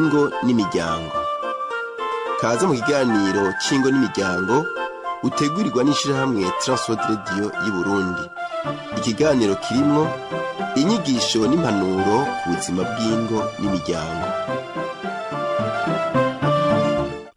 Ingo n'imiryango. Kaze mu kiganiro c'ingo n'imiryango utegurirwa n'ishirahamwe Transworld Radio y'Uburundi. Ikiganiro kirimwo inyigisho n'impanuro ku buzima bw'ingo n'imiryango.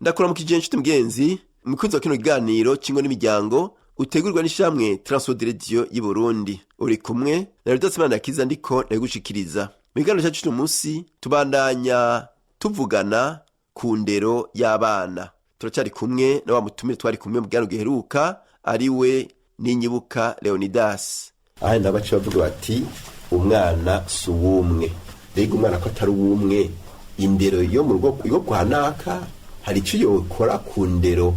Ndakuramukije nshuti mugenzi, mukunzi wa kino kiganiro c'ingo n'imiryango utegurirwa n'ishirahamwe Transworld Radio y'Uburundi. Uri kumwe na Rudatsimana Yakiza, ndiko ndabigushikiriza. Mu kiganiro cacu c'uno musi tubandanya tuvugana ku ndero y'abana. Turacyari kumwe na wa mutumire twari kumwe mu kiganiro giheruka, ari we Ninyibuka Leonidas. Aha ndabaca bavuga bati umwana si uwumwe. Mbega umwana ko atari uwumwe, indero yo mu rugo yo kwa naka hari ico yokora ku ndero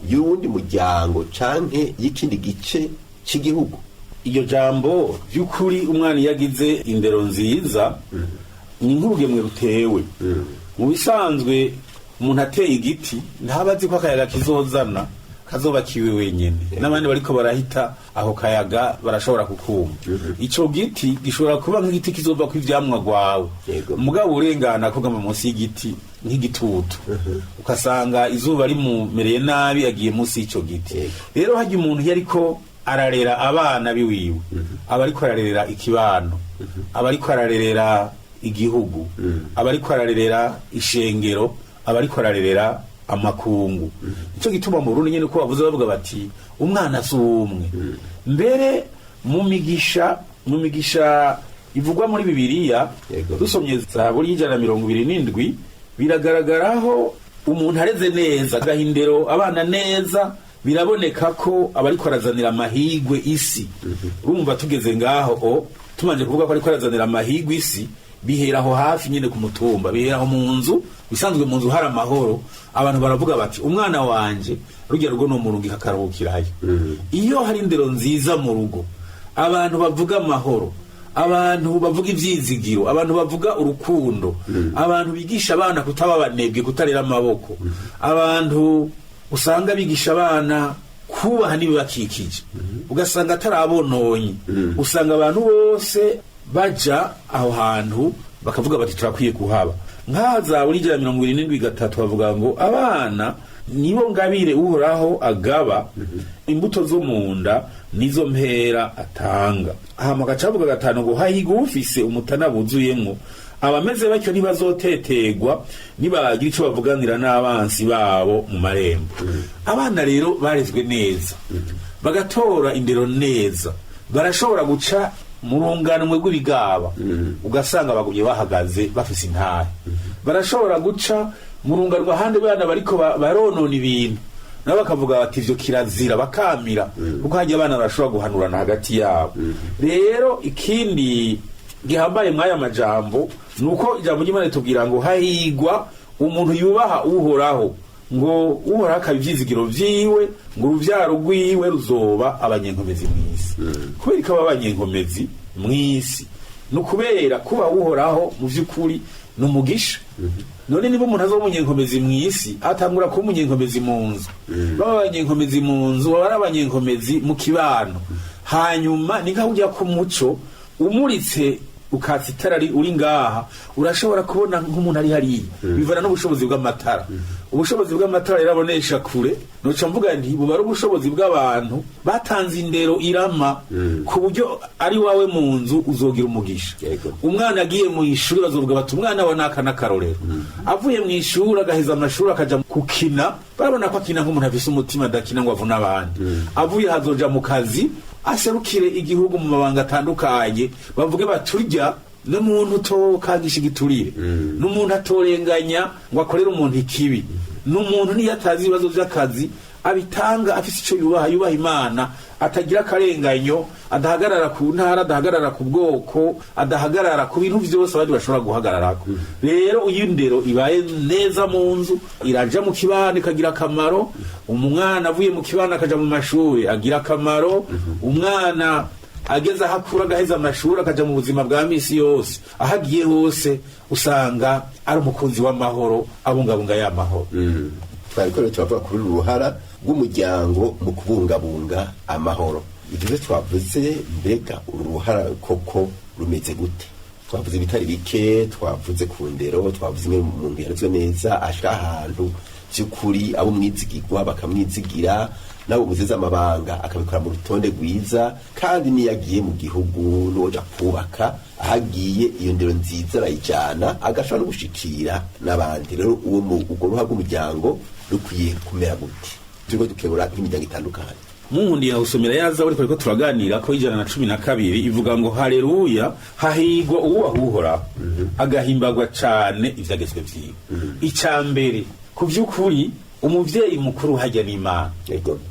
y'uwundi muryango canke y'ikindi gice c'igihugu? Iryo jambo by'ukuri, umwana iyo agize indero nziza ni nk'urugemwe rutewe. Mu bisanzwe umuntu ateye igiti ntaba azi ko akayaga kizozana kazoba kiwe wenyene, n'abandi bariko barahita ako kayaga barashobora kukumva. Ico giti gishobora kuba nk'igiti kizovako ivyamwa gwawe, mugabo urengana kugama munsi y'igiti nk'igitutu, ugasanga izuba rimumereye nabi, agiye munsi y'ico giti. Rero harya umuntu iyo ariko ararera abana biwiwe, aba ariko ararerera ikibano, aba ariko ararerera igihugu, aba ariko ararerera ishengero, aba ariko ararerera amakungu. Nico gituma mu Burundi nyene uko bavuze bavuga bati umwana si uwumwe. Mbere mu migisha ivugwa muri Bibiliya, dusomye Zaburi y'127, biragaragaraho umuntu areze neza, agaha indero abana neza, biraboneka ko aba ariko arazanira amahigwe isi. Urumva tugeze ngaho o tumanje kuvuga ko ariko arazanira amahigwe isi, bihera aho hafi nyine ku mutumba, bihera aho mu nzu. Bisanzwe mu nzu hari amahoro, abantu baravuga bati umwana wanje rujya rugo no murungika akaruhukirayo. Iyo hari indero nziza mu rugo, abantu bavuga amahoro, abantu bavuga ivyizigiro, abantu bavuga urukundo, abantu bigisha abana kutaba abanebwe, kutarera amaboko, abantu usanga bigisha abana kubaha n'ibibakikije, ugasanga atarabononye, usanga abantu bose baja aho hantu bakavuga bati turakwiye kuhaba. Nk'aha Zaburi 177:3 bavuga ngo abana nibo ngabire Uhoraho agaba, imbuto zo mu nda nizo mpera atanga. Hama agaca bavuga 5 ngo hahigwa ufise umutana buzuyemwo, abameze batyo ntibazotetegwa nibagira ico bavuganira n'abansi babo mu marembo. Abana rero barezwe neza, bagatora indero neza, barashobora guca mu runganwe rw'ibigaba, ugasanga bagumye bahagaze bafise intahe. Barashobora guca mu runganwe ahandi bana bariko baronona ibintu, nabo bakavuga bati ivyo kirazira, bakamira, kuko harya abana barashobora guhanurana hagati yabo. Rero ikindi gihambaye mw'aya majambo ni uko ijambo ry'Imana ritubwira ngo hahigwa umuntu yubaha Uhoraho, ngo Uhoraho akaba ivyizigiro vyiwe, ngo uruvyaro rwiwe ruzoba abanyenkomezi mw'isi. Kubera ko aba abanyenkomezi mw'isi ni ukubera kuba Uhoraho mu vy'ukuri ni umugisha. None niba umuntu azoba umunyenkomezi mw'isi, atangura kuba umunyenkomezi mu nzu. Baba abanyenkomezi mu nzu, baba ari abanyenkomezi mu kibano. Hanyuma ni nkaho ujya ku muco umuritse, ukatsa itara uri ngaha, urashobora kubona nk'umuntu ari hariya, bivana n'ubushobozi bw'amatara. Ubushobozi bw'amatara rero abonesha kure, noca mvuga nti buba ari ubushobozi bw'abantu batanze indero irama, ku buryo ari wawe mu nzu uzogira umugisha. Umwana agiye mu ishuri, bazovuga bati umwana wa naka n'akarorero. Avuye mu ishuri, agaheza amashuri, akaja kukina, barabona ko akina nk'umuntu afise umutima, adakina ngo avune abandi. Avuye hazoja mu kazi, aserukire igihugu mu mabanga atandukanye, bavuge baturya n'umuntu utokangisha igiturire, n'umuntu atorenganya ngo akorere umuntu ikibi, n'umuntu niyo atazi ibibazo vy'akazi abitanga afise ico yubaha, yubaha Imana, atagira akarenganyo, adahagarara ku ntara, adahagarara ku bwoko, adahagarara ku bintu vyose abandi bashobora guhagararako. Rero iyo indero ibaye neza mu nzu, iraja mu kibano ikagira akamaro. Umwana avuye mu kibano akaja mu mashuri agira akamaro. Umwana ageze aho akura, agaheza amashuri, akaja mu buzima bwa misi yose, aho agiye hose usanga ari umukunzi w'amahoro, abungabunga ya mahoro. Twariko rero turavuga kuri uru ruhara rw'umuryango mu kubungabunga amahoro. Ibyo twavuze, mbega uru ruhara koko rumeze gute? Twavuze ibitari bike, twavuze ku ndero, twavuze imwe umuntu yarezwe neza ashika ahantu by'ukuri abo umwizigirwa bakamwizigira, nabo muzeze amabanga akabikora mu rutonde rwiza, kandi niyo agiye mu gihugu n'uwoja kubaka ahagiye, iyo ndero nziza arayijana, agashobora no gushikira n'abandi. Rero uwo urwo ruha rw'umuryango rukwiye kumera gute? Turiko dukebura nk'imiryango itandukanye. Munkundiye gusomera yaza ariko ariko turaganira ko 112 ivuga ngo: "Haleluya, hahigwa uwubaha Uhoraho, agahimbagwa cane ivyagezwe vyiwe." Ica mbere, ku vy'ukuri, umuvyeyi mukuru hajya n'Imana.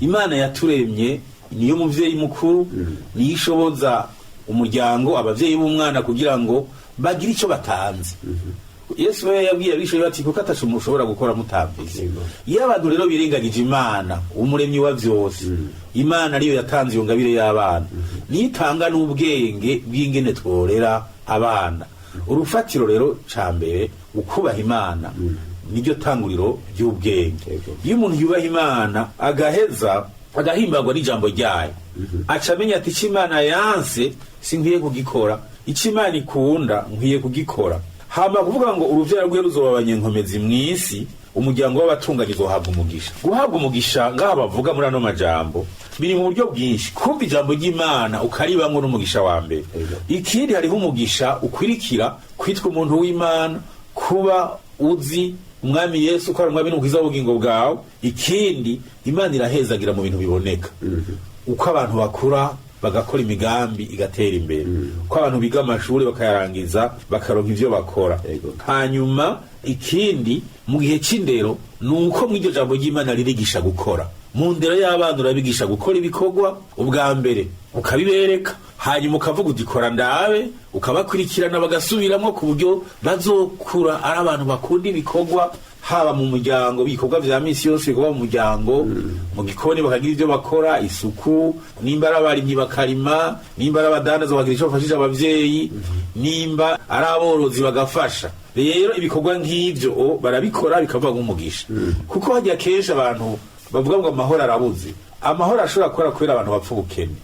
Imana yaturemye niyo muvyeyi mukuru, niyo ishoboza umuryango, abavyeyi b'umwana, kugira ngo bagire ico batanze. Yesu we yabwiye abigishwa be bati: "Kuko ataco mushobora gukora mutamvise." Iyo abantu rero birengagije Imana, umuremyi wa vyose, Imana ariyo yatanze iyo ngabire y'abana, niyo itanga n'ubwenge bw'ingene tworera abana. Urufatiro rero ca mbere, ukubaha Imana niryo tanguriro ry'ubwenge. Iyo umuntu yubaha Imana, agaheza agahimbagwa n'ijambo ryayo, aca amenya ati: "Icyo Imana yanse sinkwiye kugikora, icyo Imana ikunda nkwiye kugikora." Hama kuvuga ngo uruvyaro rwe ruzoba abanyenkomezi mw'isi, umuryango w'abatunganye uzohabwa umugisha. Guhabwa umugisha ngaha bavuga muri ano majambo biri mu buryo bwinshi. Kumva ijambo ry'Imana ukaribamwo n'umugisha wa mbere. Ikindi, hariho umugisha ukwirikira kwitwa umuntu w'Imana, kuba uzi Umwami Yesu ko ari Umwami n'Umukiza w'ubugingo bwawe. Ikindi, Imana irahezagira mu bintu biboneka, uko abantu bakura bagakora imigambi igatera imbere, uko abantu biga amashuri bakayarangiza bakaronka ivyo bakora. Hanyuma ikindi, mu gihe c'indero, ni uko mw'iryo jambo ry'Imana ririgisha gukora. Mu ndero y'abana urabigisha gukora ibikorwa, ubwa mbere ukabibereka, hanyuma ukavuga uti: "Kora ndabe", ukabakurikirana bagasubiramwo, ku buryo bazokura ari abantu bakunda ibikorwa, haba mu muryango ibikorwa vya misi yose, ibikorwa mu muryango, mu gikoni bakagira ivyo bakora, isuku, nimba ari abarimyi bakarima, nimba ari abadandaza bakagira ico bafashije abavyeyi, nimba ari aborozi bagafasha. Rero ibikorwa nk'ivyo barabikora bikava nk'umugisha, kuko hajya kenshi abantu bavuga ngo amahoro arabuze. Amahoro ashobora gukora kubera abantu bapfa ubukene.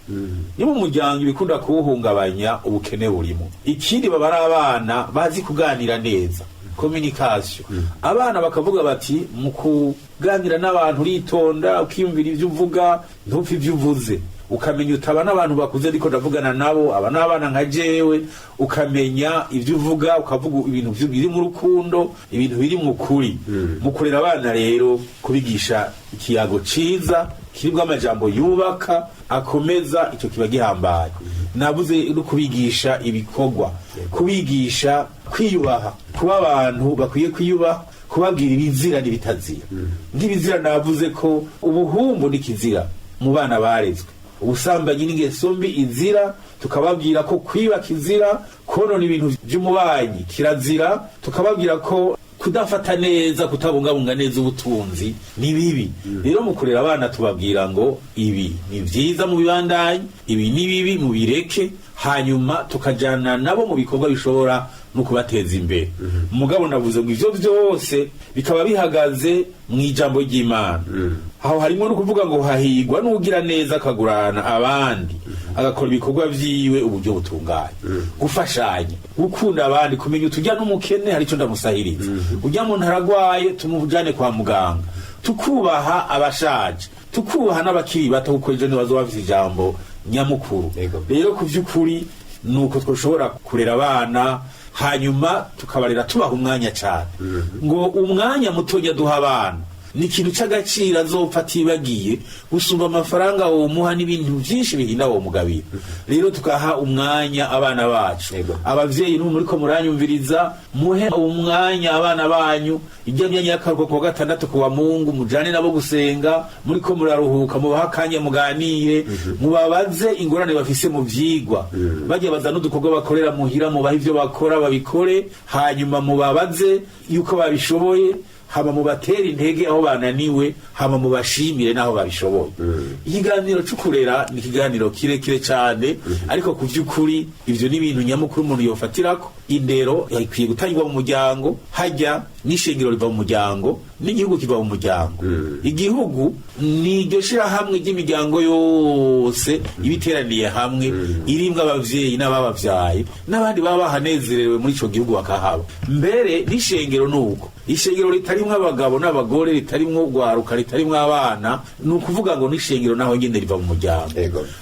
Niba umuryango ibikunda kuwuhungabanya ubukene burimo. Ikindi, baba ari abana bazi kuganira neza, communication. Abana bakavuga bati mu kuganira n'abantu uritonda, ukiyumvira ivyo uvuga, ntupfe ivyo uvuze, ukamenya utaba n'abantu bakuze ariko ndavugana nabo, aba n'abana nka jewe, ukamenya ivyo uvuga, ukavuga ibintu biri mu rukundo, ibintu biri mu kuri. Mu kurera abana rero, kubigisha ikiyago ciza kiribwo amajambo yubaka, akomeza, ico kiba gihambaye. Nabuze no kubigisha ibikorwa, kubigisha kwiyubaha, kuba abantu bakwiye kwiyubaha, kubabwira ibizira n'ibitazira. Nk'ibizira, navuze ko ubuhumbu n'ikizira mu bana barezwe, ubusambanyi n'ingeso mbi izira, tukababwira ko kwiba kizira, konona ibintu by'umubanyi kirazira, tukababwira ko kudafata neza, kutabungabunga neza ubutunzi ni bibi. Rero mu kurera abana tubabwira ngo ibi ni vyiza mu bibandanye, ibi ni bibi mu bireke, hanyuma tukajana nabo mu bikorwa bishobora no kubateza imbere. Mugabo navuze ngo ivyo vyose bikaba bihagaze mu ijambo ry'Imana. Aho harimo no kuvuga ngo hahigwa n'ugira neza akagurana abandi, agakora ibikorwa vyiwe uburyo butunganye, gufashanya, gukunda abandi, kumenya utujya n'umukene hari ico ndamusahiriza, ujya muntu aragwaye tumujane kwa muganga, tukubaha abashaje, tukubaha n'abakiri bato, kuko ejo ntibazoba bafise ijambo nyamukuru. Rero ku vy'ukuri nuko twoshobora kurera abana, hanyuma tukabarera tubaha umwanya cyane. Ngo umwanya mutonya duha abana ni ikintu c'agaciro azopfa atibagiye gusumba amafaranga womuha n'ibintu vyinshi bihinda womugabira. Rero tukaha umwanya abana bacu. Abavyeyi n'ubu muriko muranyumviriza, muhe umwanya abana banyu. Ijya myanya y'akaruhuko, kuwa gatandatu, kuwa Mungu, mujane nabo gusenga. Muriko muraruhuka, mubahe akanya muganire, mubabaze ingorane bafise mu vyigwa, bajya baza n'udukorwa bakorera muhira, mubahe ivyo bakora babikore, hanyuma mubabaze yuko babishoboye. Hama mubatera intege aho bananiwe, hama mubashimire n'aho babishoboye. Ikiganiro c'ukurera ni ikiganiro kirekire cane, ariko ku vy'ukuri ivyo ni ibintu nyamukuru umuntu yofatirako. Indero ikwiye gutangirwa mu muryango, hajya n'ishengero riva mu muryango, n'igihugu kiva mu muryango. Igihugu ni iryo shirahamwe ry'imiryango yose ibiteraniye hamwe, irimwo abavyeyi n'ababavyaye n'abandi baba bahanezerewe muri ico gihugu bakahaba. Mbere n'ishengero nuko ishengero ritarimwo abagabo n'abagore, ritarimwo urwaruka, ritarimwo abana, ni ukuvuga ngo n'ishengero naho nyene riva mu muryango.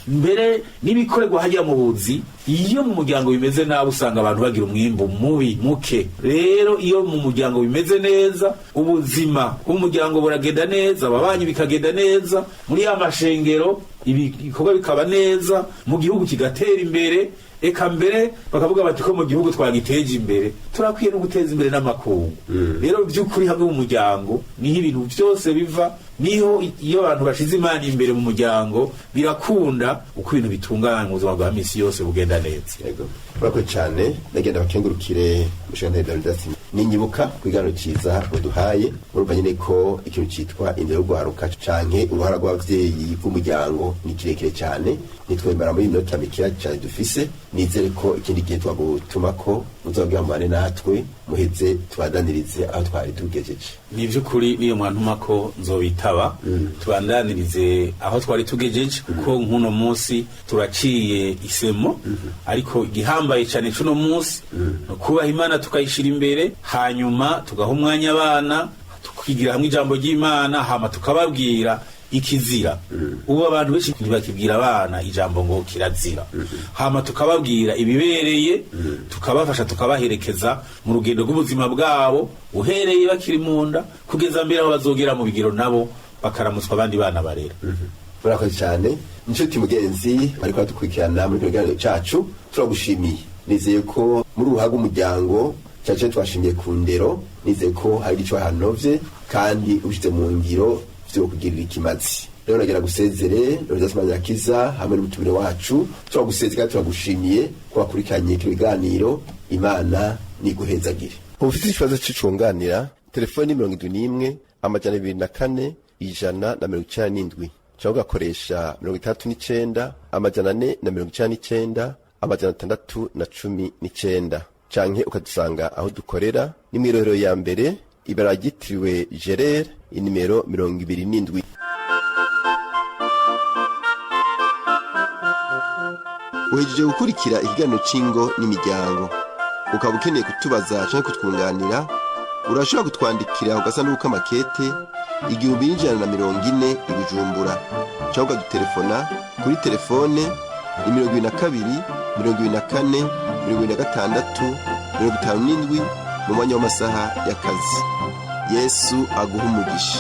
Mbere n'ibikorerwa hajya mu buzi, iyo mu muryango bimeze nabi usanga abantu bagira umwimbu mubi, muke. Rero iyo mu muryango bimeze neza, ubuzima bw'umuryango buragenda neza, ababanyi bikagenda neza, muri ya mashengero ibikorwa bikaba neza, mu gihugu kigatera imbere. Eka mbere bakavuga bati ko mu gihugu twagiteje imbere, turakwiye no guteza imbere n'amakungu. Rero by'ukuri hamwe mu muryango niho ibintu byose biva, niho iyo abantu bashize Imana imbere mu muryango birakunda uko ibintu bitunganywa mu buzima bwa misi yose bugenda neza. Yego, murakoze cyane. Ndagenda bakengurukire mushinga Leonidas ninyibuka ku kiganiro ciza muduhaye. Murumva nyine ko ikintu citwa indero y'urwaruka canke uruhara rw'abavyeyi bw'umuryango ni kirekire cyane, nitwemera muri minota mikeya cyane dufise. Nizere ko ikindi gihe twagutuma ko muzobwira mubane natwe, muheze tubadanirize aho twari tugejeje. Ni by'ukuri niyo mwantuma ko nzobitaba, tubandanirize aho twari tugejeje, kuko nk'uno munsi turaciye isemo. Ariko igihambaye cyane c'uno munsi ni ukubaha Imana, tukayishira imbere, hanyuma tugaha umwanya abana, tukigira hamwe ijambo ry'Imana, hama tukababwira ikizira. Ubu abantu benshi ntibakibwira abana ijambo ngo kirazira. Hama tukababwira ibibereye, tukabafasha, tukabaherekeza mu rugendo rw'ubuzima bwabo, uhereye bakiri mu nda kugeza mbere aho bazogera mu bigero, nabo bakaramutswa abandi bana barera. Murakoze cyane inshuti mugenzi bariko badukurikirana muri kino kiganiro cacu, turagushimiye. Nizeye ko muri uruhaga umuryango cacu twashimiye ku ndero, nizeye ko hari ico hanovye kandi ubishize mu ngiro vyokugirira ikimazi. Rero nagira gusezere Leonidas Manirakiza hamwe n'umutumire wacu, turagusezera kandi turagushimiye ko wakurikiranye kino kiganiro. Imana niguhezagire. Ufite ikibazo c'icunganira, telefoni 71 204 197, cyangwa ugakoresha 69 499 619, canke ukadusanga aho dukorera ni mw'irohero ya mbere, ibara ryitiriwe Gerere, inimero 27. Uhejeje gukurikira ikiganiro c'ingo n'imiryango. Ukaba ukeneye kutubaza canke kutwunganira, urashobora kutwandikira ku gasanduku k'amakete 1140 i Bujumbura, cyangwa ukadutelefona kuri telefone ni 22 24 26 57 mu mwanya w'amasaha y'akazi. Yesu aguha umugisha.